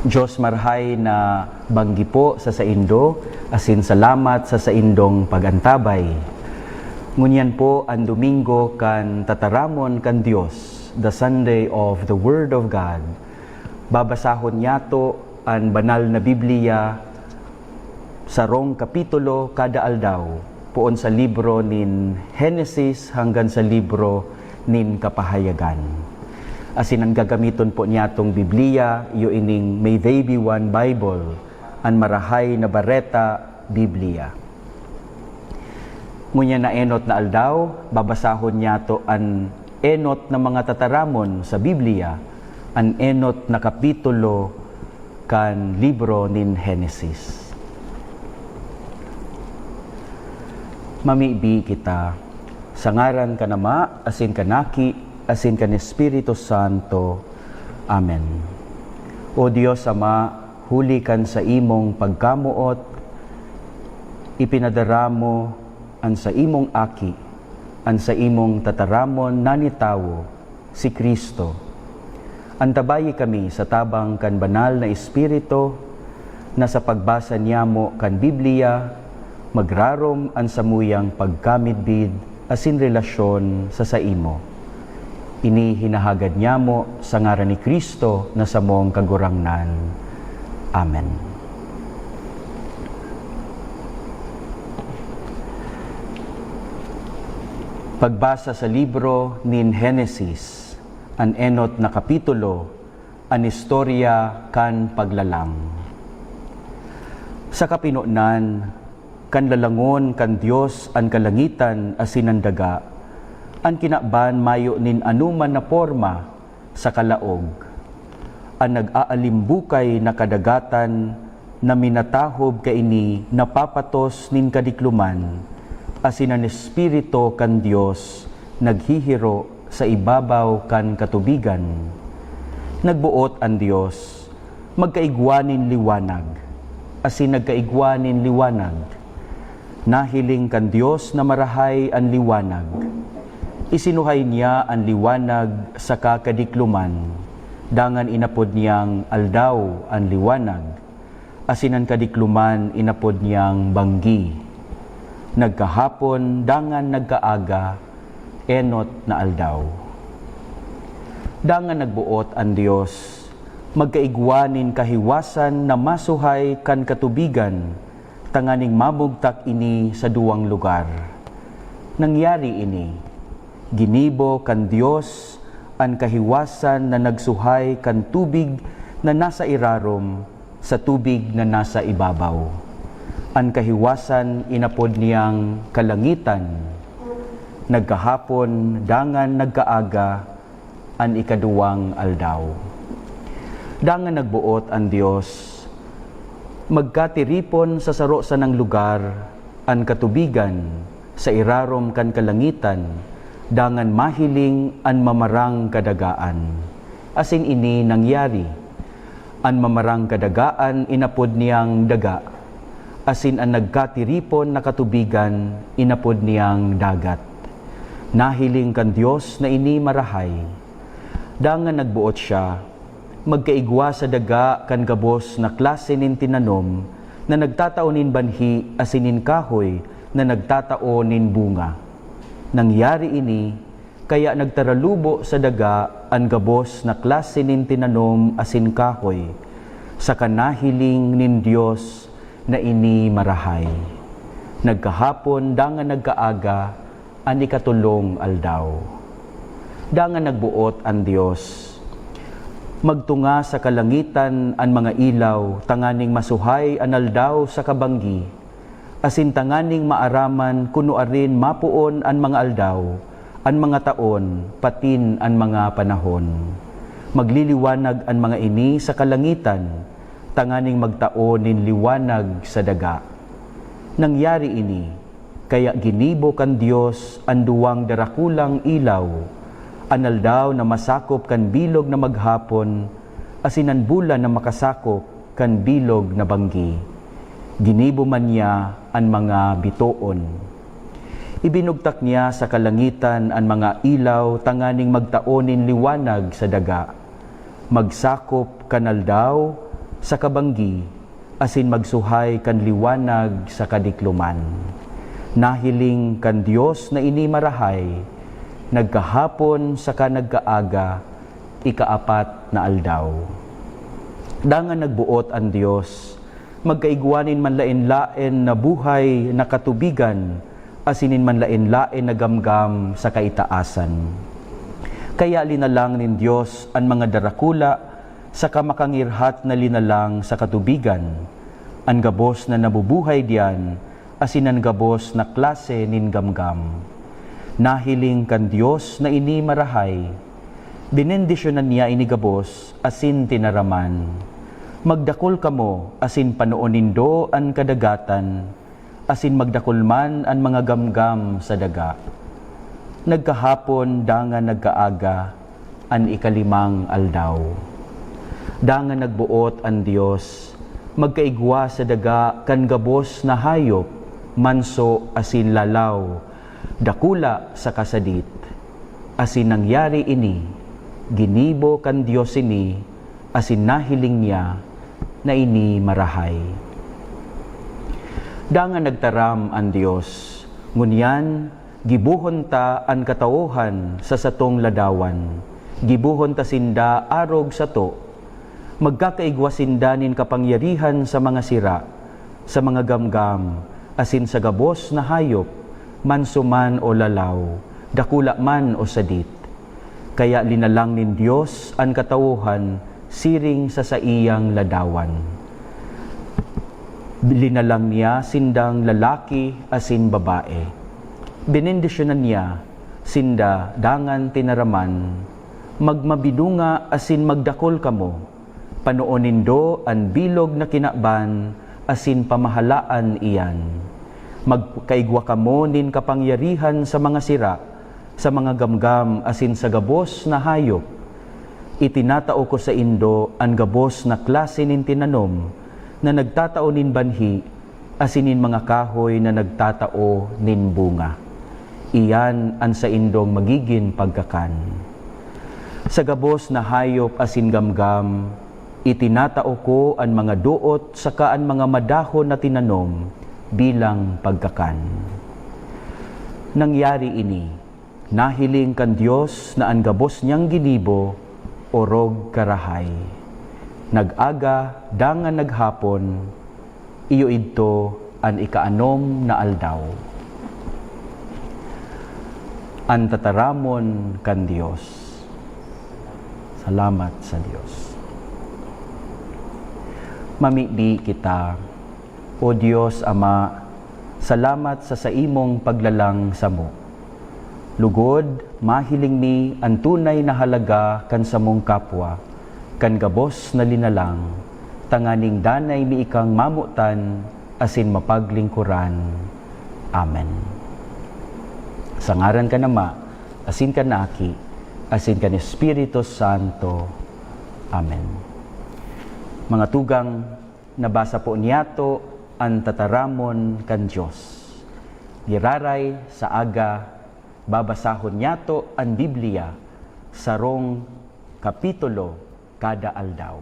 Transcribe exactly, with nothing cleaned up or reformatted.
Diyos marahay na banggi po sa saindo, asin salamat sa saindong pag-antabay. Ngunyan po an Domingo kan Tataramon kan Dios, the Sunday of the Word of God. Babasahon niyato an Banal na Biblia, sarong kapitulo kada aldaw, poon sa libro nin Henesis hanggang sa libro nin Kapahayagan. Asin an gagamiton po niyatong Biblia, iyo ining May They Be One Bible, an Marahay na Bareta Biblia. Ngunyan na enot na aldaw, babasahon niyato an enot na mga tataramon sa Biblia, an enot na kapitulo kan libro nin Henesis. Mamibi kita sa ngaran kan Ama, asin kan Aki, asin kan Espiritu Santo. Amen. O Dios Ama, huli kan saimong pagkamoot, ipinadara mo an saimong Aki, an saimong tataramon na nitawo, si Cristo. Antabayi kami sa tabang kan Banal na Espiritu, na sa pagbasa niyamo kan Biblia, magrarom an samuyang pagkamidbid asin relasyon sa saimo. Ini hinahagad niyamo sa ngaran ni Cristo na samong Kagurangnan. Amen. Pagbasa sa libro nin Henesis, an enot na kapitulo, an istorya kan paglalang. Sa kapinonan, kan lalangon kan Dios an kalangitan asin an daga, an kinaban mayo nin anoman na porma sa kalaog. An nag-aalimbukay na kadagatan na minatahob kaini napapatos nin kadikloman, asin an Espiritu kan Dios naghihiro sa ibabaw kan katubigan. Nagboot an Dios, "Magkaigwa nin liwanag," asin nagkaigwa nin liwanag. Nahiling kan Dios na marahay an liwanag. Isinuhay niya an liwanag saka kadikloman, dangan inapod niyang aldaw an liwanag, asin an kadikloman inapod niyang banggi. Nagkahapon dangan nagkaaga, enot na aldaw. Dangan nagboot an Dios, "Magkaigwa nin kahiwasan na masuhay kan katubigan, tanganing mabugtak ini sa duwang lugar." Nangyari ini. Ginibo kan Dios an kahiwasan na nagsuhay kan tubig na nasa irarom sa tubig na nasa ibabaw. An kahiwasan inapod niyang kalangitan. Nagkahapon dangan nagkaaga an ikaduwang aldaw. Dangan nagboot an Dios, "Magkatiripon sa saro sanang lugar an katubigan sa irarom kan kalangitan, dangan mahiling an mamarang kadagaan." Asin ini nangyari. An mamarang kadagaan inapod niyang daga, asin an nagkatiripon na katubigan inapod niyang dagat. Nahiling kan Dios na ini marahay. Dangan nagboot siya, "Magkaigwa sa daga kan gabos na klase nin tinanom na nagtatao nin banhi asin nin kahoy na nagtatao nin bunga." Nangyari ini, kaya nagtaralubo sa daga an gabos na klase nin tinanom asin kahoy, saka nahiling nin Dios na ini marahay. Nagkahapon dangan nagkaaga an ikatolong aldaw. Dangan nagboot an Dios, "Magtunga sa kalangitan an mga ilaw tanganing masuhay an aldaw saka banggi, asin tanganing maaraman kun nuarin mapoon an mga aldaw, an mga taon, patin an mga panahon. Magliliwanag an mga ini sa kalangitan, tanganing magtao nin liwanag sa daga." Nangyari ini, kaya ginibo kan Dios an duwang darakulang ilaw, an aldaw na masakop kan bilog na maghapon, asin an bulan na makasakop kan bilog na banggi. Ginibo man niya an mga bitoon. Ibinugtak niya sa kalangitan an mga ilaw tanganing magtao nin liwanag sa daga, magsakop kan aldaw, sa kabanggi, asin magsuhay kan liwanag sa kadikloman. Nahiling kan Dios na ini marahay, nagkahapon saka nagkaaga, ikaapat na aldaw. Dangan nagboot an Dios, magkaigwa nin manlaen-laen na buhay na katubigan, asin nin manlaen-laen na gamgam sa kaitaasan. Kaya linalang nin Dios an mga darakula saka makangirhat na linalang sa katubigan, an gabos na nabubuhay diyan, asin an gabos na klase nin gamgam. Nahiling kan Dios na ini marahay. Benendisyonan niya ini gabos asin tinaraman, "Magdakul kamo asin panoon nindo an kadagatan, asin magdakul man an mga gamgam sa daga." Nagkahapon dangan nagkaaga an ikalimang aldaw. Dangan nagboot an Dios, magkaigwa sa daga kan gabos na hayop, manso asin lalaw, dakula saka sadit. Asin nangyari ini, ginibo kan Dios ini, asin nahiling niya na ini marahay. Dangan nagtaram an Dios, "Ngunyan, gibohon ta an katawohan sa satong ladawan. Gibohon ta sinda arog sato. Magkakaigwa sinda nin kapangyarihan sa mga sira, sa mga gamgam, asin sa gabos na hayop, manso man o lalaw, dakula man o sadit." Kaya linalang nin Dios an katawohan siring sa saiyang ladawan. Linalang niya sindang lalaki asin babae. Benendisyonan niya sinda dangan tinaraman, "Magmabinunga asin magdakul kamo. Panoon nindo an bilog na kinaban asin pamahalaan iyan. Magkaigwa kamo nin kapangyarihan sa mga sira, sa mga gamgam asin sa gabos na hayop. Itinatao ko saindo an gabos na klase nin tinanom na nagtatao nin banhi asin nin mga kahoy na nagtatao nin bunga. Iyan an saindong magigin pagkakan. Sa gabos na hayop asin gamgam, itinatao ko an mga doot saka an mga madahon na tinanom bilang pagkakan." Nangyari ini, nahiling kan Dios na an gabos niyang ginibo orog karahay. Nag-aga dangan naghapon, iyo idto an ikaanom na aldaw. An tataramon kan Dios. Salamat sa Dios. Mamibi kita. O Dios Ama, salamat sa saimong paglalang samo. Lugod, mahiling mi an tunay na halaga kan samong kapwa, kan gabos na linalang, tanganing danay mi ikang mamotan asin mapaglingkoran. Amen. Sa ngaran kan Ama, asin kan Aki, asin kan Espiritu Santo. Amen. Mga tugang, nabasa po niyato an tataramon kan Dios. Giraray sa aga, babasahon niyato an Biblia, sarong kapitulo kada aldaw.